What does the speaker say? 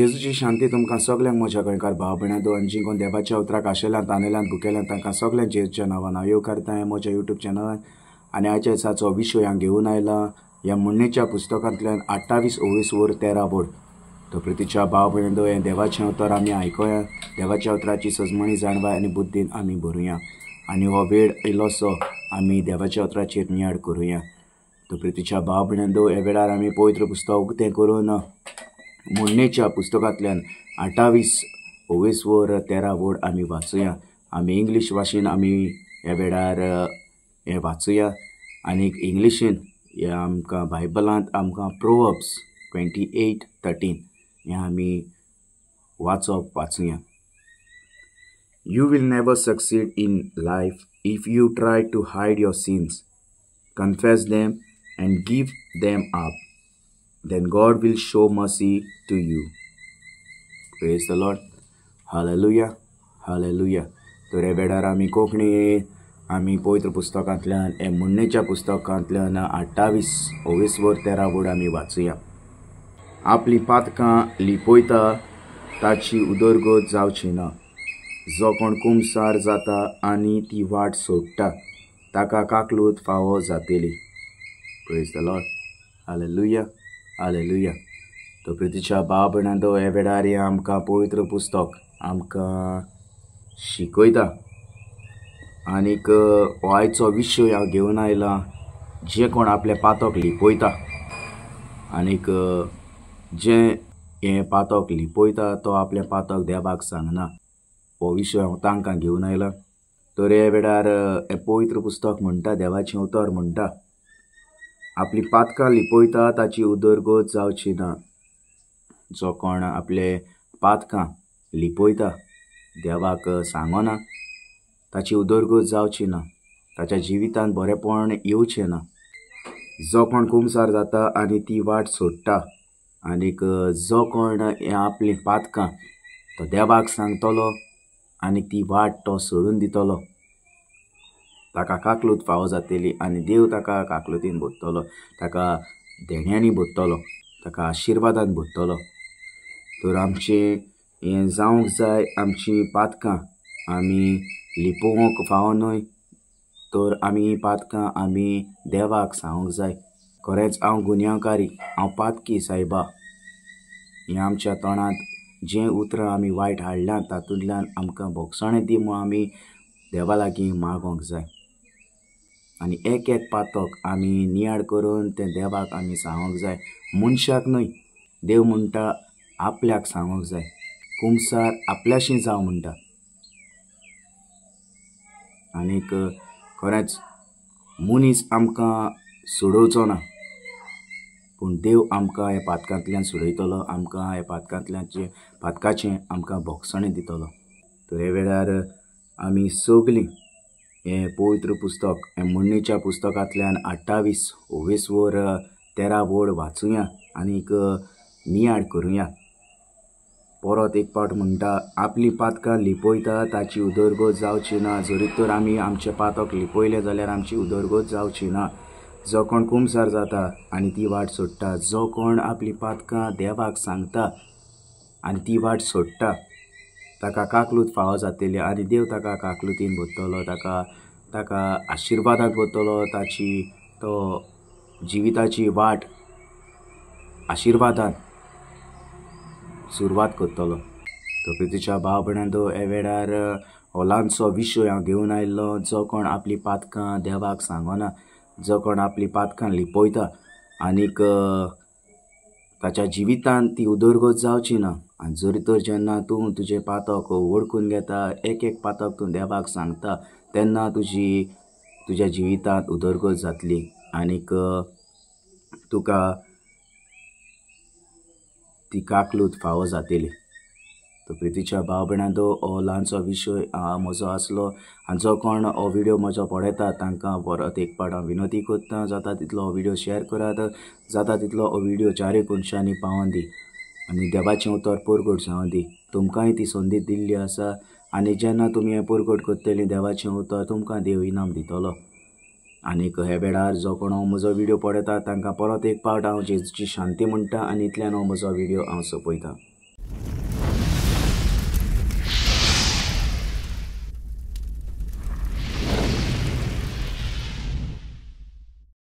जेजूची शांती तुमकां सगल्यांक म्हज्या गोंयकार भाव भयणांनो आनी जी कोण देवाच्या उतराक आशेल्यान तानेल्यान भुकेल्यान तांकां सगल्यांक जेजूच्या नांवान हांव येवकारता हें म्हज्या युट्यूब चॅनलान. आनी आयच्या दिसाचो विशय हांव घेवन आयला ह्या म्हणणेच्या पुस्तकांतल्यान 28 ओवीस वर 13 बोर्ड. तो प्रितीच्या भाव भयणांनो, हें देवाचें उतर आमी आयकुया, देवाच्या उतराची सजमणी जाणवाय आनी बुद्दीन आमी भरुया आनी हो वेळ इल्लोसो आमी देवाच्या उतराचेर नियाळ करुया. तो प्रितीच्या भाव भयणांनो, ह्या वेळार आमी पवित्र पुस्तक उक्तें करून म्हणणेच्या पुस्तकांतल्यान 28 ओवीस वर 13 वोड आमी वाचुया. आमी इंग्लीश भाशेन आमी ह्या वेळार हें वाचुया आनी इंग्लिशीन ह्या आमकां बायबलांत आमकां प्रोवर्ब्स 28:13 हें आमी वाचप वाचुया. You will never succeed in life if you try to hide your sins. Confess them and give them up. Then God will show mercy to you. Praise the Lord. Hallelujah. Hallelujah. तर ह्या वेळार आमी कोंकणी आमी पवित्र पुस्तकांतल्यान हे म्हणणेच्या पुस्तकांतल्यान 28 ओवीस वर 13 वड आमी वाचुया. आपली पातकां लिपयता ताची उदरगत जावची ना. जो कोण कुमसार जाता आनी ती वाट सोडटा ताका काकलूत फावो जातली. Praise the Lord. Hallelujah. Hallelujah. तो प्रितीच्या भाव भयणांनो, ह्या वेळार हें आमकां पवित्र पुस्तक आमकां शिकयता आनीक हो आयचो विशय हांव घेवन आयला, जे कोण आपलें पातक लिपयता आनीक जे हें पातक लिपयता तो आपलें पातक देवाक सांगना. हो विशय हांव तांकां घेवन आयला. तर ह्या वेळार हें पवित्र पुस्तक म्हणटा, देवाचें उतर म्हणटा, आपली पातकां लिपयता ताची उदरगत जावची ना. जो कोण आपले पातकां लिपयता देवाक सांगना ताची उदरगत जावची ना, ताच्या जिवितांत बरेपण येवचें ना. जो कोण कुमसार जाता आनी ती वाट सोडटा आनीक जो कोण आपली पातकां तो देवाक सांगतलो आनी ती वाट तो सोडून दितलो, ताका काकलूत फावो जातली आनी देव ताका काकलुतीन भरतलो, ताका देण्यांनी भरतलो, ताका आशिर्वादान भरतलो. तर आमचें हें जावंक जाय, आमचीं पातकां आमी लिपोवंक फावो न्हय, तर आमी पातकां आमी देवाक सांगूंक जाय. खरेंच हांव गुन्यांवकारी, हांव पातकी सायबा. हें आमच्या तोंडांत जें उतरां आमी वायट हाडल्यां तातूंतल्यान आमकां भोगसणें दी म्हूण आमी देवा लागीं मागोंक जाय आनी एक एक पातक आमी नियाळ करून तें देवाक आमी सांगूंक जाय, मनशाक न्हय. देव म्हणटा आपल्याक सांगूंक जाय, कुमसार आपल्याशी जावं म्हणटा. आनीक खरेंच मनीस आमकां सोडोवचो ना, पूण देव आमकां ह्या पातकांतल्यान सोडयतलो, आमकां ह्या पातकांतल्यान पातकाचें आमकां भोगसणें दितलो. तर ह्या वेळार आमी सगलीं हें पवित्र पुस्तक हें म्हणणेच्या पुस्तकांतल्यान 28 ओवीस वर 13 वड वाचुया आनीक नियाळ करुया. परत एक पावट म्हणटा, आपली पातकां लिपयता ताची उदरगत जावची ना. जरी तर आमी आमचें पातक लिपयलें जाल्यार आमची उदरगत जावची ना. जो कोण कुमसार जाता आनी ती वाट सोडटा, जो कोण आपली पातकां देवाक सांगता आनी ती वाट सोडटा ताका काकलूत फावो जातली आनी देव ताका काकलुतीन भरतलो, ताका ताका आशिर्वादान भरतलो, ताची तो जिविताची वाट आशिर्वादान सुरवात करतलो. तो प्रितीच्या भाव भयणांनो, ह्या वेळार हो ल्हानसो विशय हांव घेवन आयिल्लो, जो कोण आपली पातकां देवाक सांगना, जो कोण आपली पातकां लिपयता आनीक ताच्या जिवितांत ती उदरगत जावची ना. आनी जरी तर जेन्ना तूं तुजें पातक वळखून घेता, एक एक पातक तूं देवाक सांगता, तेन्ना तुजी तुज्या जिवितांत उदरगत जातली आनीक तुका ती काकलूत फावो जातली. तर प्रितीच्या भाव भयणांनो, हो ल्हानसो विशय म्हजो आसलो आनी जो कोण हो व्हिडियो म्हजो पळयता तांकां परत एक पावट हांव विनंती करता, जाता तितलो हो व्हिडियो शेअर करात, जाता तितलो हो व्हिडियो चारूय कोनशांनी पावोवन दी आनी देवाचें उतर परगट जावं दी. तुमकांय ती संदी दिल्ली आसा आनी जेन्ना तुमी हें परगट करतलीं देवाचें उतर, तुमकां देव इनाम दितलो. आनीक ह्या वेळार जो कोण हो म्हजो व्हिडियो पळयता तांकां परत एक पावट हांव जेजूची शांती म्हणटा आनी इतल्यान हो म्हजो व्हिडियो हांव सोंपयता.